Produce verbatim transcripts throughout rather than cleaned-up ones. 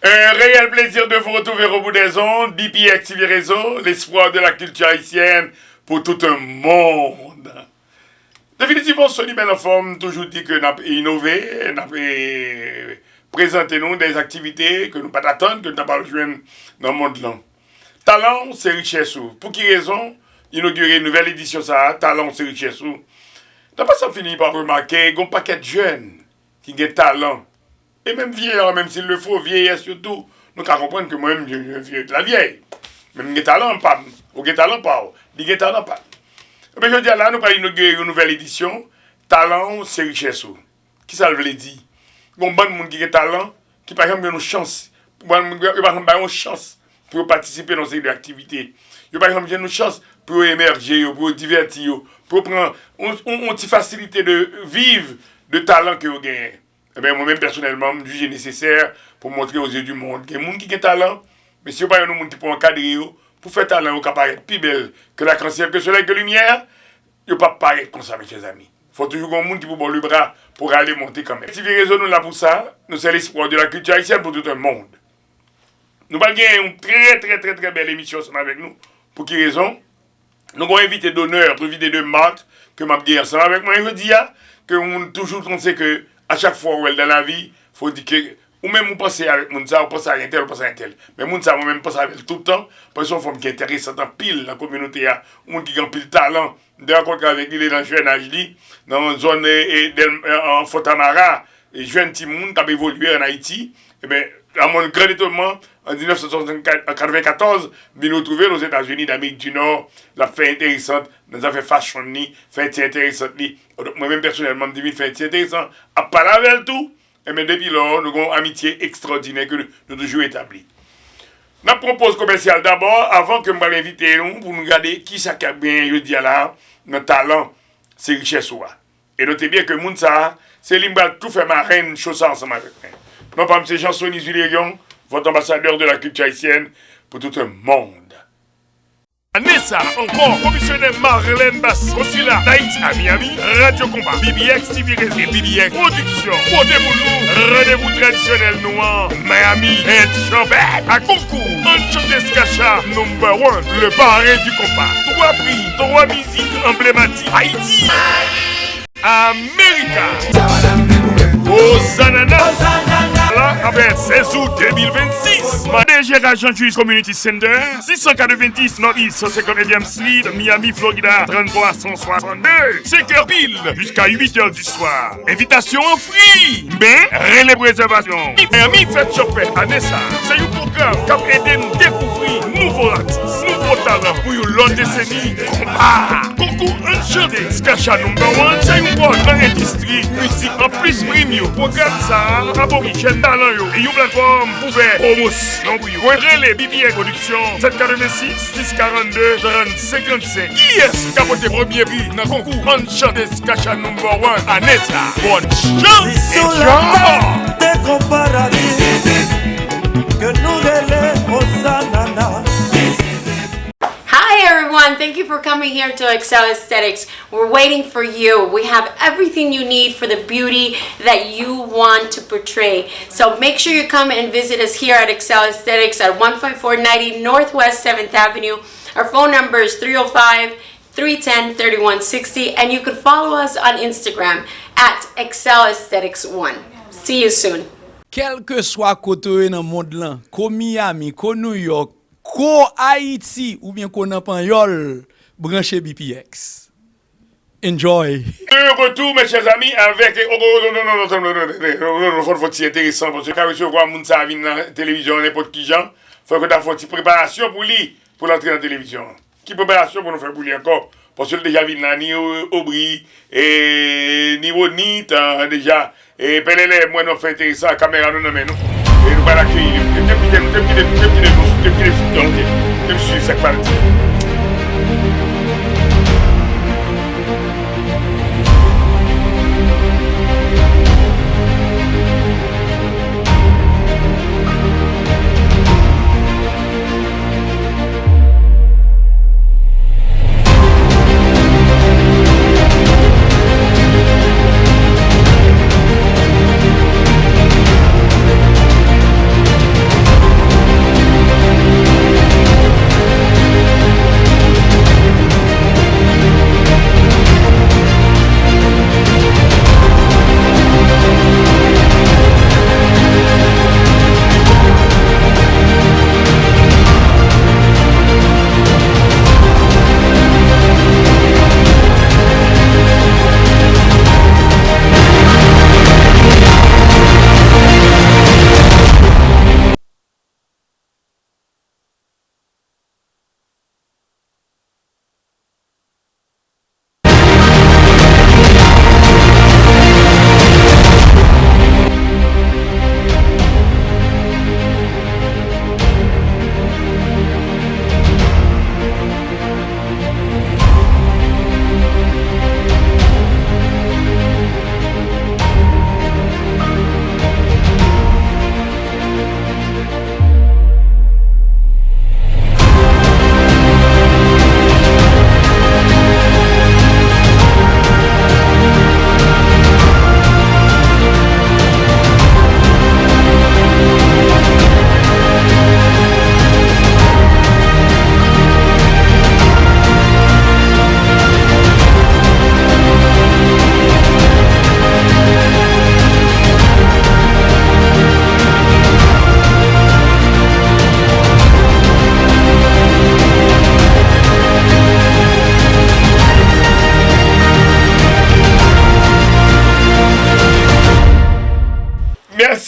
Un réel plaisir de vous retrouver au bout des ondes, B P X T V Réseau, l'espoir de la culture haïtienne pour tout un monde. Definitivman, Sony bèl anfòm, toujou di ke n ap inove, n ap, eh, prezante nou de aktivite ke nou pa t atann, ke nou ta pral jwenn nan mond lan. Talan w se richès ou. Pou ki rezon inogire nouvèl edisyon sa a, Talan w se richès ou? Daprè sa m fini pa remake, gen yon pakèt jèn ki gen talan. E menm vyeya, menm s'il le faut, vyeyès yo tou, nou ka konprann ke mwen menm, je, je viens de la vieille. Men m gen talan pa m, ou gen talan pa w, li gen talan pa l. Ebyen, jodi a la, nou pral inogire yon nouvèl edisyon, Talan w se richès ou. Kisa l vle di? Gen yon bann moun ki gen talan, ki pa janm jwenn yon chans, yo pa janm bay yon chans pou yo patisipe nan yon seri de aktivite. Yo pa janm jwenn yon chans pou yo emèje yo, pou yo divèti yo, pou yo pran yon, yon, yon ti fasilite de viv de talan ke yo genyen. Ebyen, mwen menm pèsonèlman, m jije nesesè pou montre aux yeux du monde. Gen moun ki gen talan, men si yo pa jwenn yon moun ki pou ankadre yo, pou fè talan yo ka parèt pi bèl ke lakansyèl, ke solèy, ke limyè, yo p ap parèt konsa, mes chers amis. Fò toujou gen yon moun ki pou ba w lebra pou rale monte kanmenm. T V Réseau, nou la pou sa. Nou se l'espoir de la culture haïtienne pour tout un monde. Nou pral gen yon trè, trè, trè, trè bèl emisyon ansanm avèk nou. Pou ki rezon? Nou gen yon envite d'honneur, envite de marque ke m ap gen ansanm avèk mwen jodi a, ke moun toujou panse ke a chak fwa w wè l dan lavi, fò w di ke ou menm ou panse avèk moun sa, ou panse ak entèl, ou panse ak entèl. Men moun sa, mwen menm, m panse avè l tout tan, paske se yon fanm ki enteresan anpil nan kominote a, yon moun ki gen anpil talan. M te rankontre avèk li, li nan jèn aj li, nan zòn, e, e, Dèl-, e, an Fontamara, e, jèn timoun k ap evolye ann Ayiti. Ebyen, à mon grand étonnement, an diznèf san swasann-kat, an katrevenkatòz, m vin retwouve l Ozetazini Damerik di Nò, l ap fè enteresant nan zafè fashion li, fè ti enteresant li. Donk, mwen menm pèsonèlman, m te vin fè ti enteresan, ap pale avè l tou. Ebyen, depi lò, nou gen yon amitye ekstraòdinè ke nou, nou toujou etabli. N ap pran yon poz komèsyal dabò, avan ke m pral envite nou pou nou gade kisa k ap genyen jodi a la nan Talan se richès ou a. E note byen ke moun sa a, se li m pral tou fè marenn cho sa ansanm avèk mwen. Non pa m se Jean Sony Zulerion, votre ambassadeur de la culture haïtienne pour tout un monde. Ane sa ankò, Komisyonè Marlène Bassy, Konsila Dayiti a Miami, Radyo Konpa, B B X T V Réseau e B B X Pwodiksyon pote pou nou randevou tradisyonèl nou an, Miami Head Show Band, ak konkou Ann Chante Skacha Number One, le parrain du konpa. Twa pri, twa mizik anblematik, Ayiti, Amerika. Ozanana. La, avèk sèz out de mil vennsis. P D G Rajan Jewish Community Center, sis san katrevendis North East san senkantnevyèm Street, Miami, Florida, tranntwa san swasanndde. Senkè pil jiska uitè di swa. Envitasyon an fri, men rele pou rezèvasyon. Miami fèt chanpè ane sa a. Se yon pwogram k ap ede n dekouvri nouvo atis, nouvo talan pou yon lòt deseni konpa. Konkou Ann Chante Skacha Number One se yon pòt nan endistri mizik. Anplis prim yo, pwogram sa a ap ofri jèn talan yo yon platfòm pou fè pwomosyon pou yo. Rele B B X Pwodiksyon, sèt katrevensis, sis karannde, trant senkannsenk. Kiyès k ap pote premye pri nan konkou Ann Chante Skacha Number One ane sa? Bòn chans e djòl! Hi everyone, thank you for coming here to Excel Aesthetics. We're waiting for you. We have everything you need for the beauty that you want to portray. So make sure you come and visit us here at Excel Aesthetics at one five four ninety Northwest seventh Avenue. Our phone number is three oh five, three ten, thirty-one sixty, and you can follow us on Instagram at Excel Aesthetics one. See you soon. Kèlkeswa kote w ye nan mond lan, ko Miami, ko New York, ko Ayiti oubyen ko nan Panyòl, branche B P X. Enjoy! De retour, mes chers amis, avec, oh, oh, non, non, fò n fè ti enteresan, paske ka resevwa moun sa a vin nan televizyon nenpòt ki jan, fò ke ta fè ti preparasyon pou li, pou l antre nan televizyon. Ki preparasyon pou nou fè pou li ankò? Paske l deja vin la, ni Obri, e, ni Wonit, deja. E, pèlèlè, mwen nou ap fè enteresan, kamera nou nan men nou. E nou pral akeyi li. Te m kite nou, te m kite nou, te m kite nou, te m kite nou, te m swiv sa k pral di.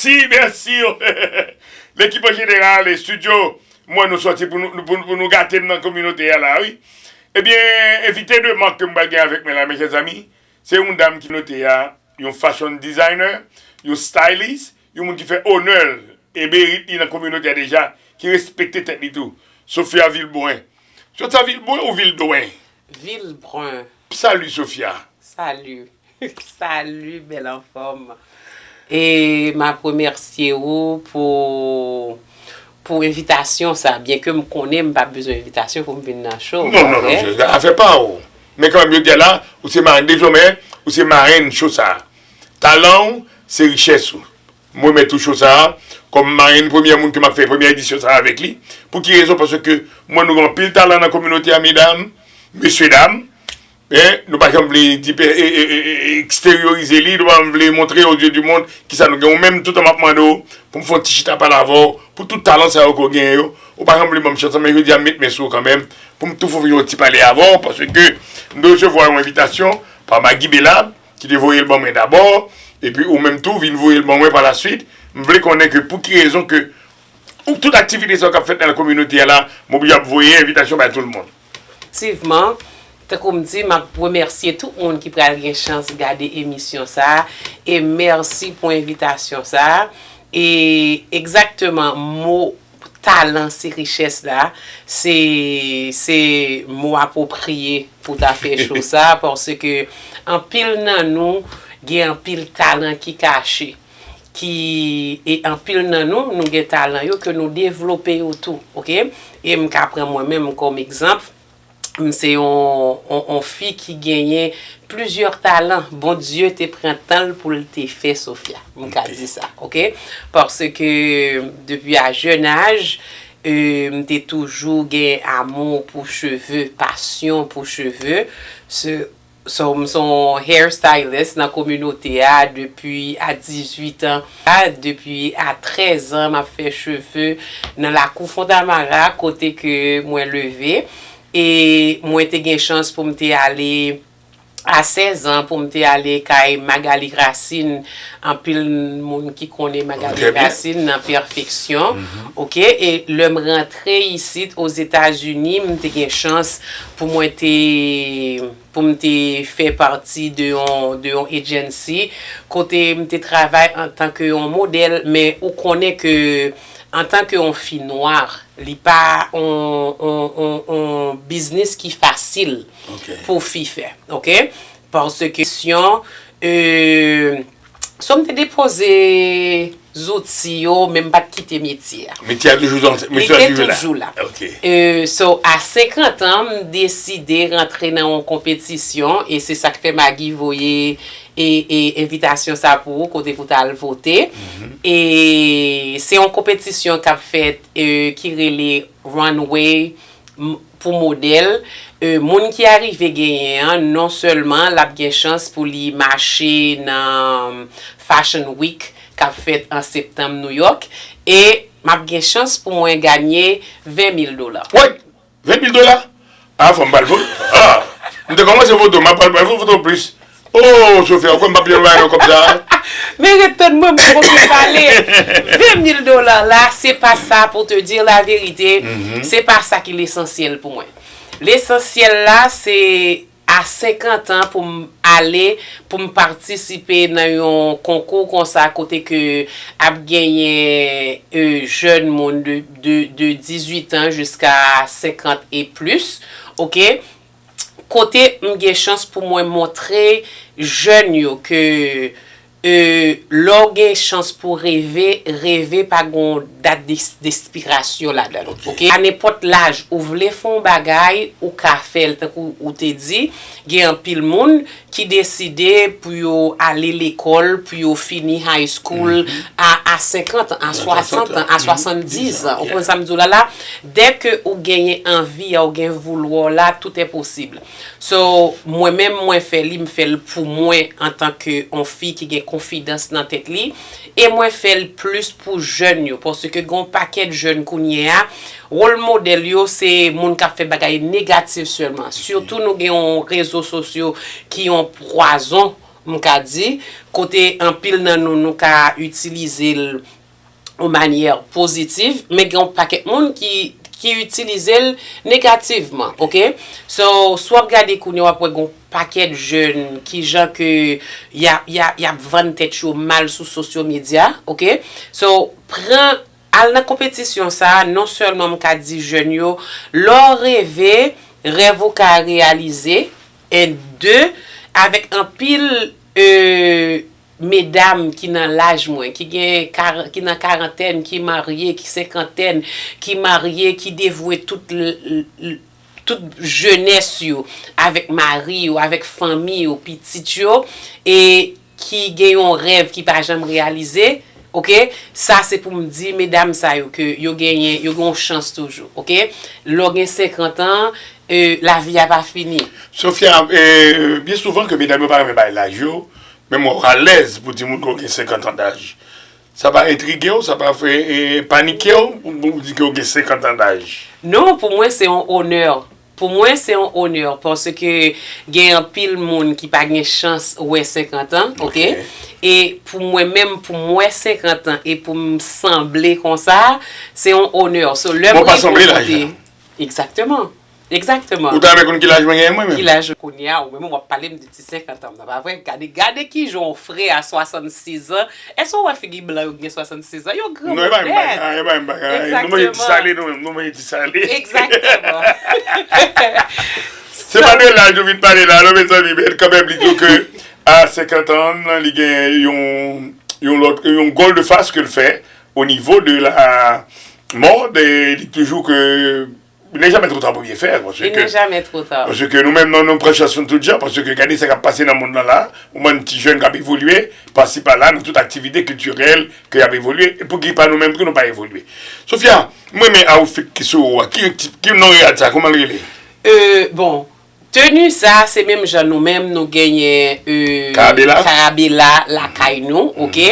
Mèsi, mèsi. Lekip an jeneral, estidyo, mwen nou sòti pou nou, pou, pou nou gate m nan kominote a la, wi. Ebyen, envite de mak ke m pral gen avèk mwen la, mezanmi, se yon dam ki note a, yon fashion designer, yon stylist, yon moun ki fè onè e merit li nan kominote a deja, ki respekte tèt li tou. Sophia Vilbrun. Sophia Vilbrun ou Vildwen? Vilbrun. Salut Sophia. Salut. Salut, bèl anfòm. E m ap remèsye ou pou pou envitasyon sa, byen ke m konnen m pa bezwen envitasyon pou m vin nan show. Non, non, non, afè pa ou. Men kanmenm, yo di a la, ou se marenn, dezòmè, ou se marenn show sa. Talan ou, se richès ou. M remèt ou show sa a, kòm marenn, premyè moun ke m ap fè premyè edisyon sa a avèk li. Pou ki rezon? Paske m wè nou gen anpil talan nan kominote a, medam, mesye dam. Men, nou pa janm vle di, e, e, e, e, eksteryorize li, nou pa janm vle montre aux yeux du monde kisa nou gen. Ou menm, toutan m ap mande w pou m fè yon ti chita pale avè w, pou tout talan sa yo ke w genyen yo, ou pa janm vle ban m chans lan, men jodi a m met men sou ou kanmenm, pou m tou fè yon ti pale avè w, paske m te resevwa yon envitasyon pa Maggie Bellab, ki te voye l ban mwen dabò, epi ou menm tou vin voye l ban mwen pa la swit. M vle konnen ke pou ki rezon ke ou tout aktivite sa yo k ap fèt nan kominote a la, m oblije ap voye envitasyon bay tout moun. Efektivman, tankou m di, m ap remèsye tout moun ki pral gen chans gade emisyon sa a, e mèsi pou envitasyon sa a. E egzakteman, mo talan se richès la, se se mo apwopriye pou ta fè show sa, paske anpil nan nou gen anpil talan ki kache, ki e anpil nan nou, nou gen talan yo ke nou devlope yo tou, oke? E m ka pran mwen menm kòm egzanp, m se yon, yon, yon fi ki genyen plizyè talan. Bondye te pran tan l pou l te fè Sophia. M ka di sa, oke? Paske depi a jèn aj, e, m te toujou gen amou pou cheve, pasyon pou cheve. Se So, m se yon hair stylist nan kominote a depi a dizuit an. A, depi a trèz an, m ap fè cheve nan lakou Fontamara, kote ke mwen leve. E mwen te gen chans pou m te ale, a sèz an, pou m te ale kay Magalie Racine. Anpil moun ki konnen Magalie Racine nan Pèfeksyon. Oke, e lè m rantre isit Ozetazini, m te gen chans pou mwen te pou m te fè pati de yon, de yon agency, kote m te travay antanke yon modèl, men ou konnen ke antanke yon fi nwa, li pa yon, yon, yon, yon biznis ki fasil pou fi fè, oke? Paske kesyon, e, So m te depoze zouti yo, men m pa t kite metye a. Metye a toujou, metye a toujou la. Li te toujou la. E, so, a senkant an, m deside rantre nan yon konpetisyon, e se sa k fè Maggie voye e, e envitasyon sa pou ou, kote pou w t al vote. E se yon konpetisyon k ap fèt, e, ki rele Runway pou modèl, e, moun ki arive genyen an, non sèlman l ap gen chans pou li mache nan Fashion Week k ap fèt an septanm Nouyòk, e m ap gen chans pou mwen ganye ven mil dola. Woy! Ven mil dola? A, fò m pral vote. A! M te kòmanse vote, m ap pral, pral vote plis. Oh, Sophia, ou kwè m p ap janm bay nan kòb sa a? Men ret tann mwen, m poko fin pale. Ven mil dola la, se pa sa, pour te dire la vérité, se pa sa ki lesansyèl pou mwen. Lesansyèl la, se a senkant an pou m ale, pou m patisipe nan yon konkou konsa kote ke ap genyen, e, jèn moun de, de, de dizuit an jiska senkant e plis, oke? Kote m gen chans pou mwen montre jèn yo ke, e, lè w gen chans pou reve, reve pa gen yon dat de, despirasyon ladan l, oke? A nenpòt laj, ou vle fè yon bagay, ou ka fè l. Tankou ou te di, gen anpil moun ki deside pou yo ale lekòl, pou yo fini high school a, a senkant an, a swasant an, a swasanndiz an. Ou konprann sa m di w la la? Dè ke ou genyen anvi a, ou gen voulwa w la, tout est possible. So, mwen menm, mwen fè li, m fè l pou mwen antanke yon fi ki gen konfidans nan tèt li. E mwen fè l plis pou jèn yo, paske gen yon pakèt jèn kounye a, wòl modèl yo, se moun k ap fè bagay negatif sèlman. Sitou nou gen yon rezo sosyo ki yon pwazon m ka di, kote anpil nan nou, nou ka itilize l yon manyè pozitiv, men gen yon pakèt moun ki, ki itilize l negativman, oke? So, si w ap gade kounye a, w ap wè gen yon pakèt jèn ki jan ke y ap, y ap, y ap vann tèt yo mal sou sosyo medya, oke? So, pran, al nan konpetisyon sa a, non sèlman m ka di jèn yo, lè w reve, rèv ou ka reyalize, and de, avèk anpil, e, medam ki nan laj mwen, ki gen kar-, ki nan karantèn, ki marye, ki senkantèn, ki marye, ki devwe tout l-, l-, l-, tout jenès yo avèk mari yo, avèk fanmi yo, pitit yo, e ki gen yon rèv ki pa janm reyalize, oke? Sa se pou m di medam sa yo ke yo genyen, yo gen yon chans toujou, oke? Lè w gen senkant an, e, lavi a pa fini. Sofia, e, byen souvan ke medam yo pa renmen bay laj yo, men mwen w alèz pou di moun ke w gen senkant an daj. Sa pa entrige w, sa pa fè, e, panike w, pou, pou di ke w gen senkant an daj? Non, pou mwen se yon onè. Pou mwen se yon onè, paske gen anpil moun ki pa gen chans wè senkant an, oke? Oke. E pou mwen menm, pou m wè senkant an e pou m sanble konsa, se yon onè. So, lè mwen pa sanble laj la. Egzakteman. Egzakteman. Ou ta renmen konn ki laj mwen genyen mwen menm? Ki laj kounye a, ou menm w ap pale m de ti senkant an, nan pa vre? Gade, gade kijan yon frè a swasannsis an. Èske w wè figi blan yo ki gen swasannsis an? Yo granmoun nèt. Non, e pa menm bagay, e pa menm bagay. Egzakteman. Nou manje ti sale nou menm, nou manje ti sale. Egzakteman. Se pa de laj nou vin pale la, non, mezanmi, men kanmenm, li di ke a senkant an, li gen yon, yon lòt, yon gòl de fas ke l fè o nivo de la mòd, e li toujou ke Il n'est jamais trop tard pour bien faire, paske, il n'est jamais trop tard, paske nou menm, nou, nou pran chans nou tout jan, paske gade sa k ap pase nan mond lan la, ou wè ti jèn k ap evolye, pasi pala, nan tout aktivite kiltirèl ke y ap evolye, e pouki pa nou menm, pouki nou pa evolye? Sofia, mwen renmen outfit ki sou ou a, ki, ki, ki non rad sa, kòman l rele? E, bon, teni sa, se menm jan nou menm, nou genyen, e, karabela, karabela lakay nou, oke?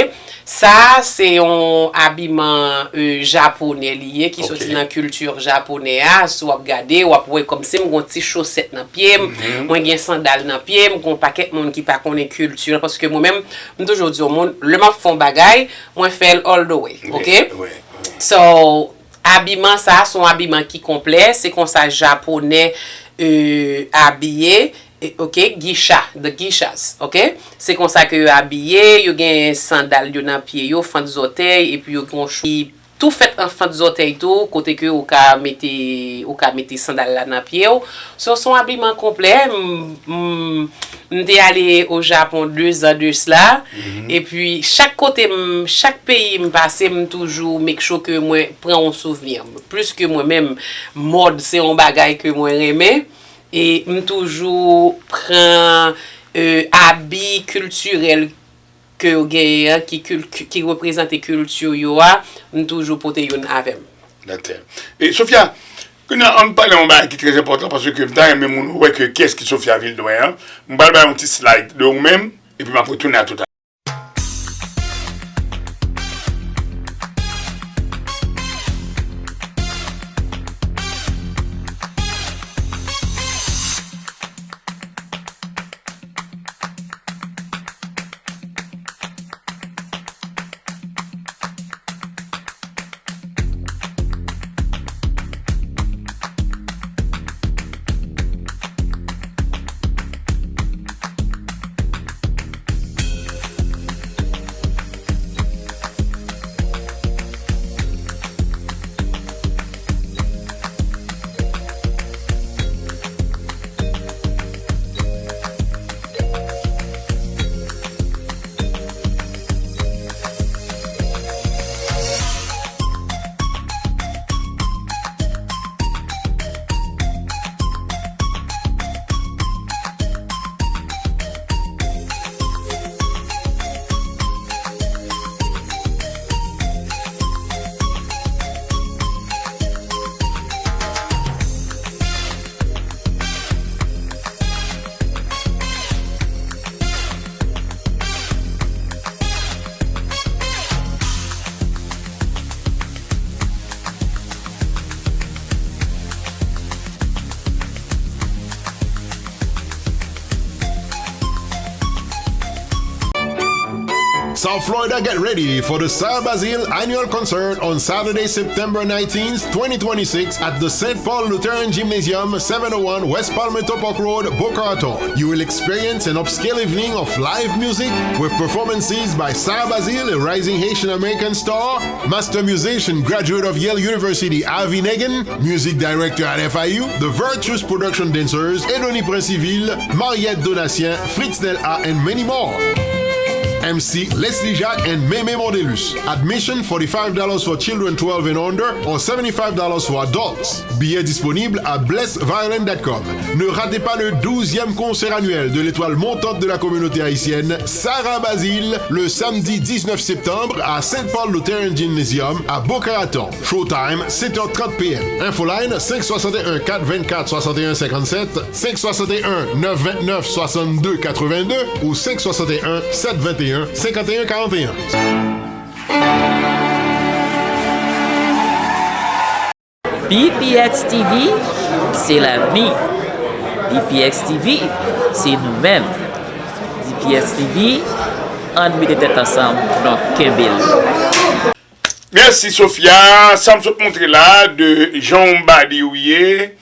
Sa, se yon abiman, e, japonè li ye, ki soti nan kilti japonè a. Si w ap gade, w ap wè kòmsi m gon ti chosèt nan pye m, mwen gen sandal nan pye m, gon pakèt moun ki pa konnen kilti an, paske mwen menm, m toujou di yon moun, lè m ap fè yon bagay, mwen fè l all the way, oke? So, abiman sa a se yon abiman ki konplè, se konsa japonè, e, abiye, e, oke, geisha, the geishas, oke? Se konsa ke yo abiye, yo gen sandal yo nan pye yo, fant zòtèy, epi yo gen yon chou ki tou fèt an fant zòtèy tou, kote ke ou ka mete, ou ka mete sandal la nan pye w. So, se yon abiman konplè, m, m, m te ale o Japon de zan de sila, epi chak kote m, chak peyi m pase, m toujou make sure ke mwen pran yon souvni. Plis ke mwen menm, mòd se yon bagay ke mwen renmen, e m toujou pran, e, abi kiltirèl ke yo genyen an, ki kil-, ki reprezante kilti yo a, m toujou pote youn avè m. Dakò. E Sofia, kounye a, ann pale yon bagay ki trè enpòtan, paske m ta renmen moun wè ke kiyès ki Sofia Vildoin an. M pral bay yon ti slide de ou menm, epi m ap retounen a toutalè. South Florida, get ready for the Sarah Bazile Annual Concert on Saturday, September nineteenth, twenty twenty-six, at the Saint Paul Lutheran Gymnasium, seven oh one West Palmetto Park Road, Boca Raton. You will experience an upscale evening of live music with performances by Sarah Bazile, a rising Haitian American star, master musician, graduate of Yale University, Avi Nagin, music director at F I U, the Virtuous Production dancers, Edony Princiville, Mariette Donatien, Fritz Del A, and many more. M C Leslie Jacques and Meme Mondelus. Admission forty-five dollars for children twelve and under or seventy-five dollars for adults. Billets disponibles à blessed violin dot com. Ne ratez pas le douzième concert annuel de l'étoile montante de la communauté haïtienne, Sarah Bazile, le samedi dix-neuf septembre à Saint Paul Lutheran Gymnasium à Boca Raton. Showtime, sept heures trente P M. Infoline, cinq soixante et un, quatre vingt-quatre, soixante et un cinquante-sept, cinq soixante et un, neuf vingt-neuf, soixante-deux quatre-vingt-deux ou cinq soixante et un, sept vingt et un, cinquante et un quarante et un. B P X T V, se lavni. B P X T V, se nou menm. B P X T V, ann mete tèt ansanm pou nou kenbe l. Mèsi Sofia, sa m sot montre la de jan w badi ou ye.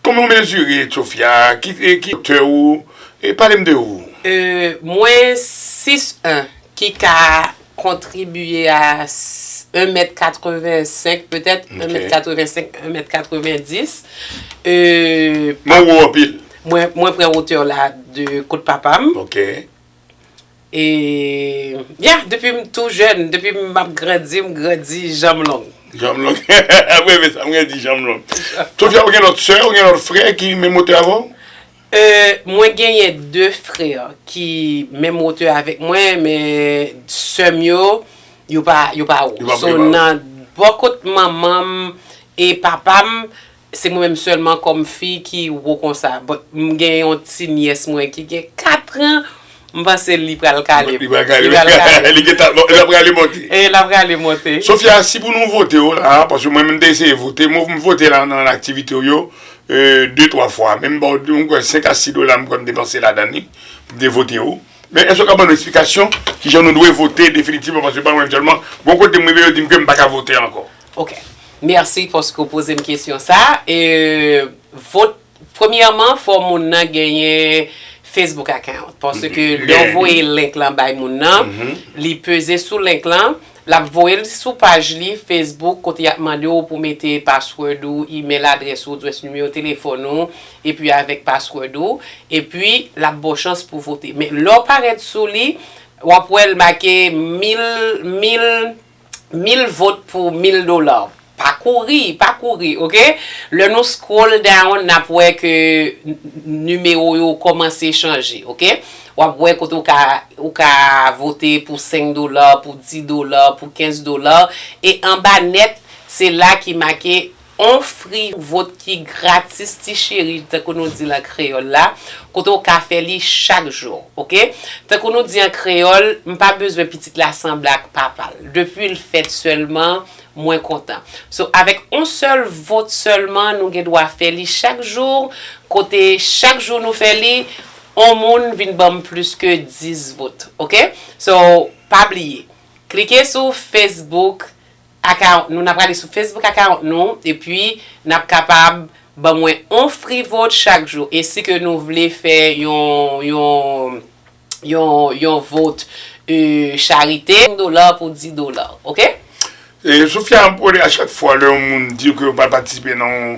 Kòman w mezire Sofia? Ki, e, ki otè ou? E pale m de ou. Euh, mwen sis en ki ka kontribiye a un mèt katrevensenk petèt, un mèt katrevensenk, un mèt katrevendiz. Euh, Mwen wo anpil. Mwen, mwen pran wotè la de kot papa m. Ok. E, yeah, depi m tou jèn, depi m ap grandi, m grandi janm long. Janm long. Mwen renmen sa, mwen di janm long. Sofia, ou gen lòt sè, ou gen lòt frè ki menm wotè avè w? Euh, mwen genyen de frè ki menm wotè avèk mwen, men sè m yo, yo pa, yo pa wo. Yo pa So, yo pa wo. Nan bò kot manman m e papa m, se mwen menm sèlman kòm fi ki wo konsa. But m gen yon ti nyès mwen ki gen kat an, m panse li pral kale. Li pral kale. Li pral kale. Li gen ta, li pral monte. E l ap rale monte. Sofia, si pou nou vote w la, paske mwen menm m te eseye vote, mwen m vote la nan aktivite w yo, euh, de, twa fwa. Menm ba w, m kwè senk a sis dola m kwè m depanse ladan li, pou m te vote w. Men èske w ka ban nou eksplikasyon kijan nou dwe vote definitivman, paske pa mwen sèlman, bon kote m rive yo di m ke m pa ka vote ankò. Ok. Mèsi paske w poze m kesyon sa. E, vot, premyèman, fò moun nan genyen Facebook account. Paske lè w voye link lan bay moun nan, li peze sou link lan, l ap voye l sou paj li Facebook kote y ap mande w pou mete password ou, email adrès ou, adrès nimewo telefòn ou, epi avèk password ou, epi l ap ba w chans pou vote. Men lè w parèt sou li, w ap wè l make mil, mil, mil vot pou mil dola. Pa kouri, pa kouri, ok? Lè nou scroll down, n ap wè ke n-, nimewo yo kòmanse chanje, ok? W ap wè kote w ka, w ka vote pou senk dola, pou dis dola, pou kenz dola. E anba nèt, se la ki make on free vote ki gratis, ti cheri, tankou nou di l an kreyòl la, kote w ka fè li chak jou, ok? Tankou nou di an kreyòl, m pa bezwen pitit la sanble ak papa l. Depi l fèt sèlman, mwen kontan. So, avèk on sèl vot sèlman, nou gen dwa fè li chak jou, kote chak jou nou fè li, on moun vin ban m plis ke dis vot, ok? So, pa bliye, klike sou Facebook account nou, n ap prale sou Facebook account nou, epi n ap kapab ban mwen on free vote chak jou. E si ke nou vle fè yon, yon, yon, yon vote, euh, charite, senk dola pou dis dola, ok? E Sofia, m konnen a chak fwa lè yon moun di ke yo pa patisipe nan yon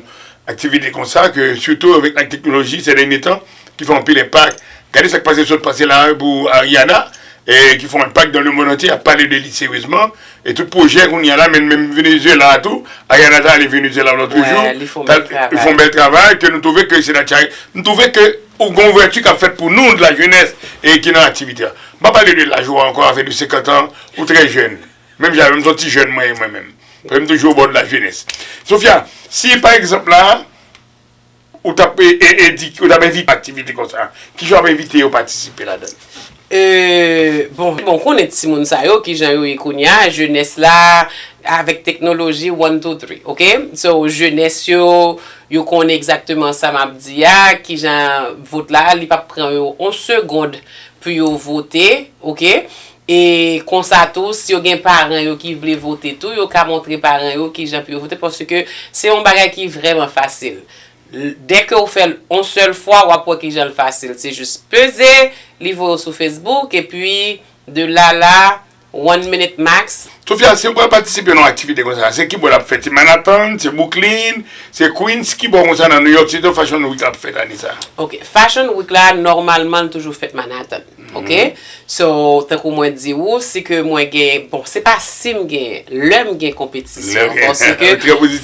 aktivite konsa, ke sitou avèk teknoloji sè dènye tan, ki fè anpil enpak. Gade sa k pase, sot pase la pou Ariana, e ki fè yon enpak dans le monde entier, y ap pale de li seryezman. E tout pwojè kounye a la, menm, menm Venezuela tou, Ariana ta ale Venezuela lòt jou, li fè yon bèl travay. Li fè yon bèl travay, ke nou twouve ke se nan chari-, nou twouve ke ou gen ouvèti k ap fèt pou nou, de la jenès, e ki nan aktivite a. M pa pale de laj ou ankò, afè de senkant an, ou trè jèn. Menm jan, menm son ti jèn mwen, mwen menm. Paske m toujou o bò de la jenès. Sofia, si pa egzanp la, ou t ap, e, e, e di, ou t ap envite aktivite konsa, kijan w ap envite yo patisipe ladan l? Euh, bon, bon, konnen timoun sa yo, kijan yo ye kounye a, jenès la, avèk teknoloji, one, two, three, ok? So, jenès yo, yo konnen egzakteman sa m ap di a, kijan vot la, li p ap pran yo on segond pou yo vote, ok? E konsa tou, si yo gen paran yo ki vle vote tou, yo ka montre paran yo kijan pou yo vote, paske se yon bagay ki vrèman fasil. Dèke ou fè l yon sèl fwa, w ap wè kijan l fasil. Se jis peze, li voye w sou Facebook, epi de la la, one minute max. Sophia, si w pral patisipe nan yon aktivite konsa, se ki bò l ap fèt? Se Manhattan, se Brooklyn, se Queens, ki bò konsa nan New York City Fashion Week ap fèt ane sa? Ok, Fashion Week la, nòmalman, l toujou fèt Manhattan. Ok? So, tankou mwen di ou, si ke mwen gen, bon, se pa si m gen, lè m gen konpetisyon, paske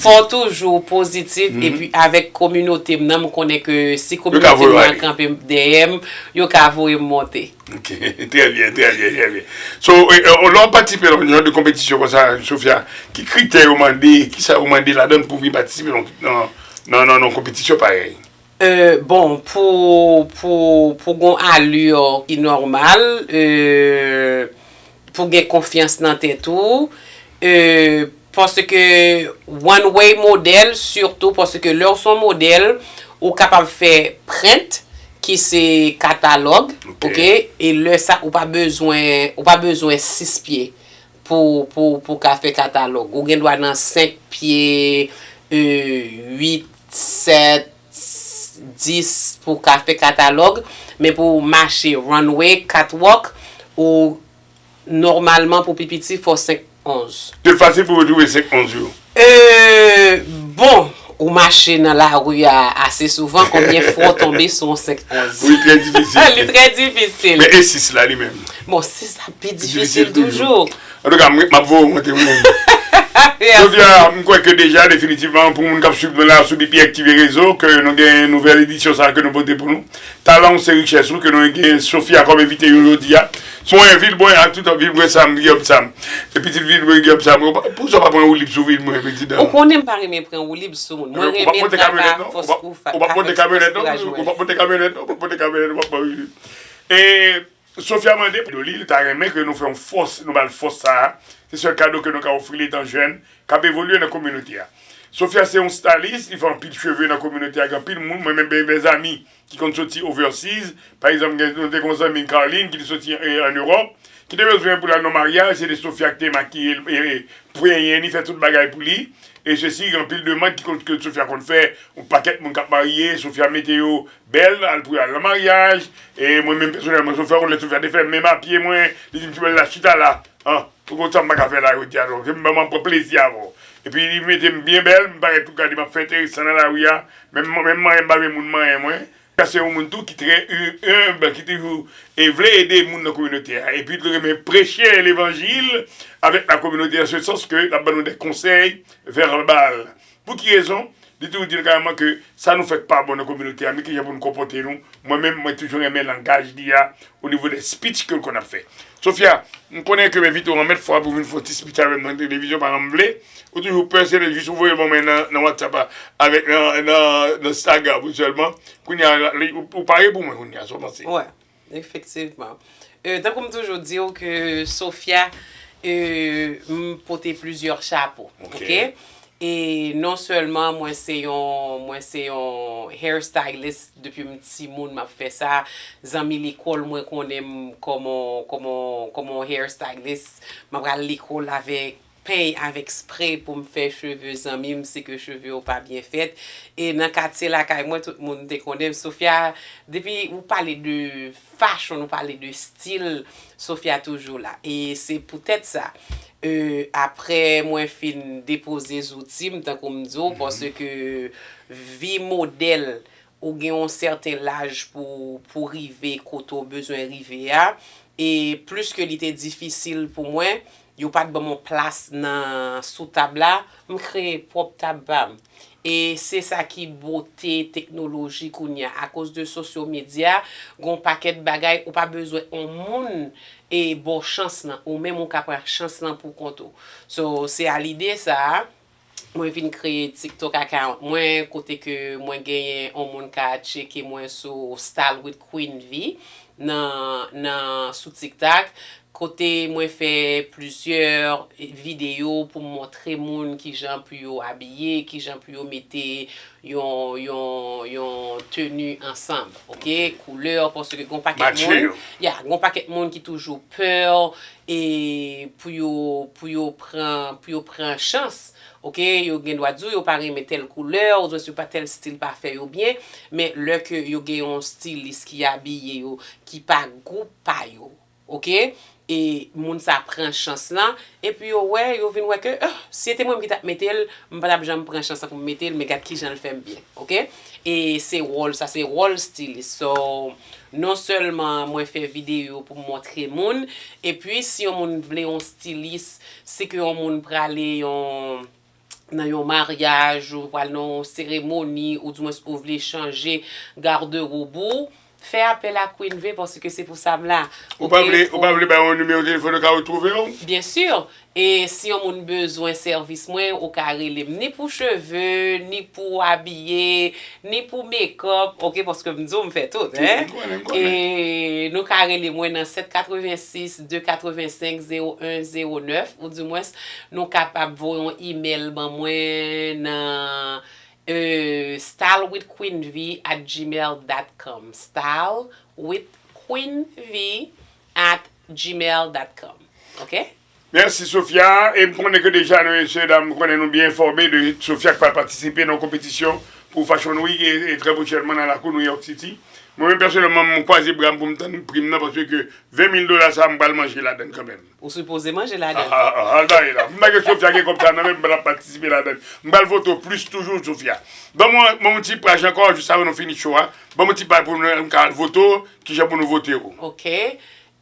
fò w toujou pozitif, epi avèk kominote m nan, m konnen ke si kominote m nan kanpe dèyè m, yo ka voye m monte. Ok, trè byen, trè byen, trè byen. So, e, e, lè w patisipe nan yon jan de konpetisyon konsa, Sophia, ki kritè yo mande, kisa yo mande ladan pou vin patisipe nan, nan, nan, nan, nan yon konpetisyon parèy? Euh, bon, pou, pou, pou gon allure ki nòmal, euh, pou gen konfyans nan tèt ou, euh, paske runway modèl, sitou paske lè w se yon modèl, ou kapab fè print, ki se katalòg, ok? E lè sa, ou pa bezwen, ou pa bezwen sis pye pou, pou, pou ka fè katalòg. Ou gen dwa nan senk pye, euh, uit, sèt, dis pou ka fè katalòg, men pou mache runway, catwalk, ou nòmalman pou pi piti fò senk onz. Te fasil pou retwouve senk onz yo? Euh, bon, ou mache nan lari a ase souvan, konbyen fwa w tonbe sou yon senk onz? Wi, trè difisil. Li trè difisil. Men e sis la, li menm? Bon, sis la pi difisil toujou. Antouka, m, m ap voye w monte mwen. Jodi a, m kwè ke deja, definitivman, pou moun k ap swiv nou la sou B P X T V Rezo, ke nou gen nouvèl edisyon sa a ke nou pote pou nou. Talan w se richès ou, ke nou gen Sophia kòm envite nou jodi a. Mwen, Vilbrun, ak tout Vilbrun Sam, Guillaume Sam. Se pitit Vilbrun, Guillaume Sam. Ou pa, poukisa w pa pran woulib sou Vilbrun, pitit dam? Ou konnen m pa renmen pran woulib sou moun. Mwen renmen travay ak fòs kou fa-, avèk fòs kouraj mwen. Ou pa pote kamyonèt, non? Ou pa pote kamyonèt, ou pa pran woulib. E Sophia mande pou li, li ta renmen ke nou fè yon fòs, nou ba l fòs sa a. Se sèl kado ke nou ka ofri l etan jèn, k ap evolye nan kominote a. Sophia se yon stylis, li fè anpil cheve nan kominote a, gen anpil moun, mwen menm gen dèzami ki konn soti overseas. Pa egzanp, gen, nou te gen yon zanmi n, Carlin, ki te soti, e, ann Ewòp, ki te bezwen pou l al nan maryaj, se te Sophia ki te makiye l, e, e, prenyen li, fè tout bagay pou li. E sesi, gen anpil demann ki konn, ke Sophia konn fè, yon pakèt moun k ap marye, Sophia mete yo bèl, al pou yo al nan maryaj. E mwen menm pèsonèlman, Sophia konn lè Sophia te fè men m a pye mwen, li di m, "Ti bèl la, chita la." An, ou konn sa m pa ka fè la jodi a, non. Se m, m ap pran plezi avè w. Epi li mete m byen bèl, m parèt tou gade, m ap fè enteresan nan lari a. Menm, menm manyen m pa vle moun manyen mwen. Sa se yon moun tou ki trè hu-, humble, ki toujou e vle ede moun nan kominote a. Epi li renmen preche levanjil avèk la kominote, an se sans ke l ap ban nou de konsèy vèbal. Pou ki rezon? Li toujou di nou kareman ke sa nou fè k pa bon nan kominote a, men kijan pou nou konpòte nou. Mwen menm, mwen toujou renmen langaj li a, o nivo de speech ke l konn ap fè. Sophia, m konnen ke m envite w anmèt fwa pou vin fè yon ti speech avè m nan televizyon, pa janm vle. Ou toujou pè, se jis ou voye ban mwen nan, nan WhatsApp a, avèk nan, nan, nan Instagram ou sèlman. Kounye a, ou, ou pare pou mwen kounye a, sa w panse? Wè. Efektivman. Euh, tankou m toujou di w ke Sophia, euh, m pote plizyè chapo, ok? E non sèlman mwen se yon, mwen se yon hair stylist depi m timoun, m ap fè sa. Zanmi lekòl mwen konnen m kòman, kòman, kòman hair stylist. M ap al lekòl avèk peny avèk spre pou m fè cheve zanmi m si ke cheve yo pa byen fèt. E nan katye lakay mwen, tout moun te konnen m. Sophia, depi ou pale de fashion, ou pale de stil, Sophia toujou la. E se poutèt sa, euh, apre mwen fin depoze zouti m, tankou m di w, paske vi modèl, ou gen yon sèten laj pou, pou rive kote w bezwen rive a. E plis ke li te difisil pou mwen, yo pa t ban m yon plas nan, sou tab la, m kreye pwòp tab pa m. E se sa ki bote teknoloji kounye a. Akoz de sosyo medya, gen yon pakèt bagay, ou pa bezwen yon moun e ba w chans lan. Ou menm ou ka pran chans lan pou kont ou. So, se a lide sa a, mwen vin kreye TikTok account mwen, kote ke mwen genyen yon moun ka tcheke mwen sou Style with Queen V nan, nan, sou TikTok. Kote mwen fè plizyè videyo pou m montre moun kijan pou yo abiye, kijan pou yo mete yon, yon, yon teni ansanm, oke? Koulè, paske gon pakèt moun, ya, gon pakèt moun ki toujou pè e pou yo, pou yo pran, pou yo pran chans, oke? Yo gen dwa di w yo pa renmen tèl koulè, oubyen si yo pa tèl stil pa fè yo byen, men lè ke yo gen yon stilis ki abiye yo, ki pa gwoup pa yo, oke? E moun sa pran chans lan, epi yo wè, yo vin wè ke, ah, si se te mwen menm ki t ap mete l, m pa t ap janm pran chans lan pou m mete l, men gad kijan l fè m byen, oke? E se wòl, sa se wòl stilis. So, non sèlman mwen fè videyo pou m montre moun, epi si yon moun vle yon stilis, si ke yon moun prale yon nan yon maryaj, ou pral nan yon seremoni, oudimwens ou vle chanje gadewob ou, fè apèl a Queen V paske se pou sa m la. Ou pa vle, ou pa vle bay yon nimewo telefòn yo ka retwouve w? Byen si. E si yon moun bezwen sèvis mwen, ou ka rele m ni pou cheve, ni pou abiye, ni pou make up, oke, paske m di w m fè tout, en. M konnen, m konnen. E nou ka rele mwen nan sèt katrevensis de katrevensenk zewo en zewo nèf, oudimwens nou kapab voye yon email ban mwen nan euh, style with queen v at gmail dot com. Style with queen v at gmail dot com. Oke? Mèsi, Sophia. E m konnen ke deja nou, mesye dam, m konnen nou byen enfòme de Sophia ki pral patisipe nan yon konpetisyon pou Fashion Week e, e trè pwochènman nan lakou New York City. Mwen menm, pèsonèlman, m kwaze bra m pou m tann pri m nan, paske ven mil dola sa a, m pral manje ladann kanmenm. Ou sipoze manje ladann. Ah, ah, ah, al bay la. M pa gen Sophia gen kòb sa nan men m, m pa t ap patisipe ladann. M pral vote w plis toujou, Sophia. Ban mwen, ban mwen yon ti paj ankò, jis avan nou fini show a. Ban mwen yon ti paj pou nou, m ka al vote w, kijan pou nou vote w. Oke.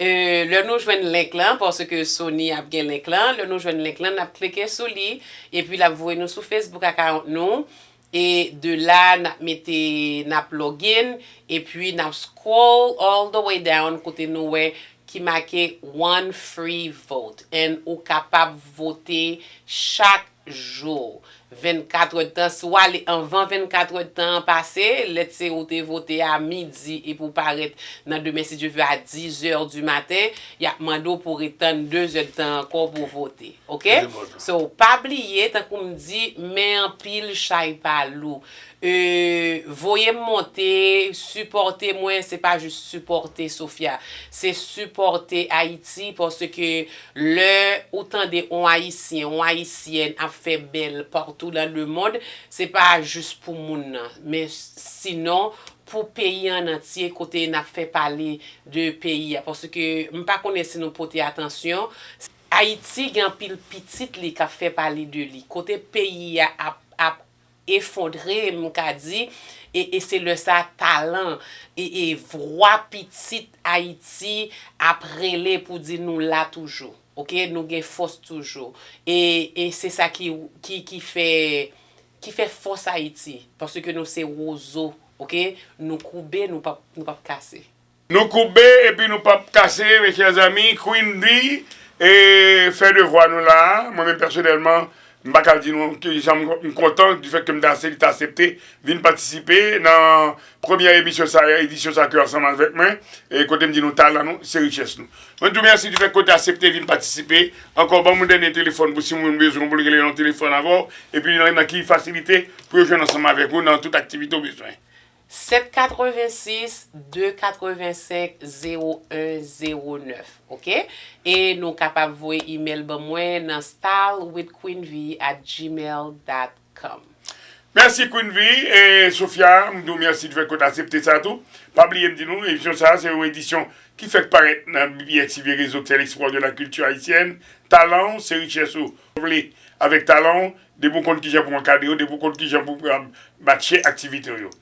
Euh, lè nou jwenn link lan, paske Sony ap gen link lan, lè nou jwenn link lan, n ap klike sou li, epi l ap voye nou sou Facebook account nou, e de la, n ap mete, n ap login, epi n ap scroll all the way down, kote nou wè ki make one free vote. And ou kapab vote chak jou. Vennkat èdtan, si w ale anvan vennkat èdtan an pase, let's say ou te vote a midi epi w parèt nan demen, si Dye vle, a dizè di maten, y ap mande w pou w ret tann dezèdtan ankò pou w vote. Oke? So, pa bliye, tankou m di, men anpil chay pa lou. Euh, voye m monte, sipòte mwen, se pa jis sipòte Sophia, se sipòte Ayiti, paske lè ou tande on Ayisyen, on Ayisyèn ap fè bèl partou dans le monde, se pa jis pou moun nan, men sinon pou peyi an antye, kote n ap fè pale de peyi a. Paske m pa konnen si nou pote atansyon, Ayiti gen anpil pitit li k ap fè pale de li. Kote peyi a ap, ap efondre, m ka di, e, e se lè sa talan e, e vwa pitit Ayiti ap rele pou di nou la toujou. Oke, nou gen fòs toujou. E, e se sa ki, ki, ki fè, ki fè fòs Ayiti. Paske nou se wozo, oke? Nou koube, nou p ap, nou p ap kase. Nou koube epi nou p ap kase, mes chers amis. Queen V, e fè devwa nou la. Mwen menm pèsonèlman, m pa ka di nou kijan m, m kontan du fait que m ta, li ta aksepte vin patisipe nan premyè emisyon sa, edisyon sa ke ansanm avèk mwen, e kote m di nou talan nou, se richès nou. Mwen di w mèsi du fait que w te aksepte vin patisipe. Ankò, ban m yon dènye telefòn pou si moun bezwen w pou l rele nan telefòn avè w, epi nan, nan ki fasilite pou yo jwenn ansanm avèk ou nan tout aktivite w bezwen. Sèt katrevensis de katrevensenk zewo en zewo nèf, oke? E nou kapab voye email ban mwen nan style with queen v at gmail dot com. Mèsi Queen V, e Sophia, m di w mèsi du fait que w t aksepte sa tou. Pa bliye m di nou, emisyon sa a se yon edisyon ki fèk parèt nan B P X T V Réseau, c'est l'espoir de la culture haïtienne. Talan w se richès ou. Vle avèk talan w, depi w konn kijan pou w ankadre yo, depi w konn kijan pou w, um, matche aktivite w yo.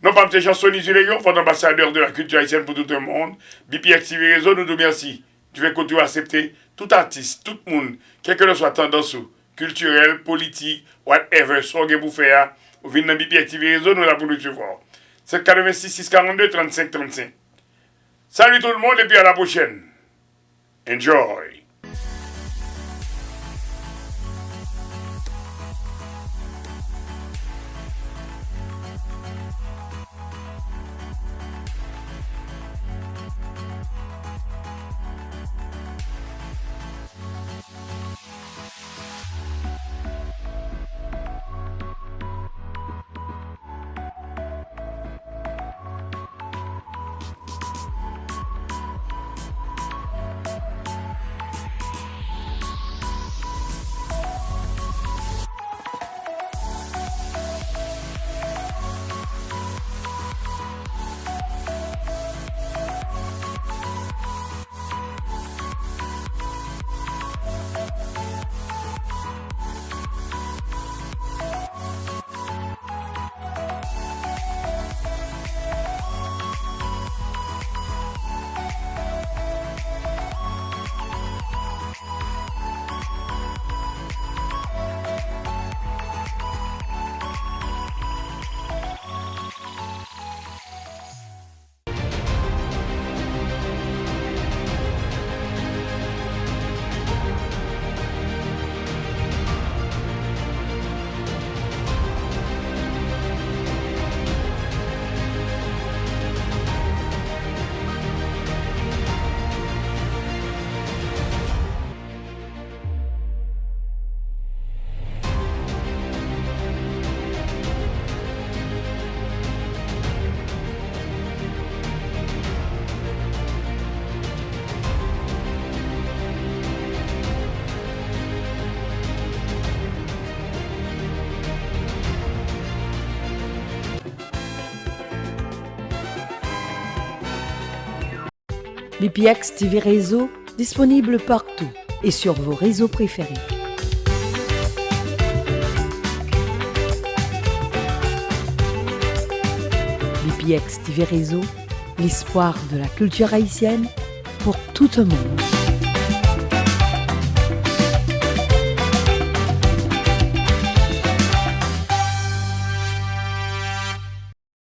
Non pa m se Jean Sony Zuleyo, votre ambassadeur de la culture haïtienne pour tout un monde. B P X T V Réseau, nou di w mèsi. Du fait que w aksepte, tout atis, tout moun, kèlkeswa tandans ou, kiltirèl, politik, whatever, sa w gen pou fè a, ou vin nan B P X T V Réseau, nou la pou nou resevwa w. Sèt katrevensis sis karannde trannsenk trannsenk. Salut tout le monde, epi à la prochaine. Enjoy. B P X T V Réseau, disponible partout et sur vos réseaux préférés. B P X T V Réseau, l'espoir de la culture haïtienne pour tout un monde.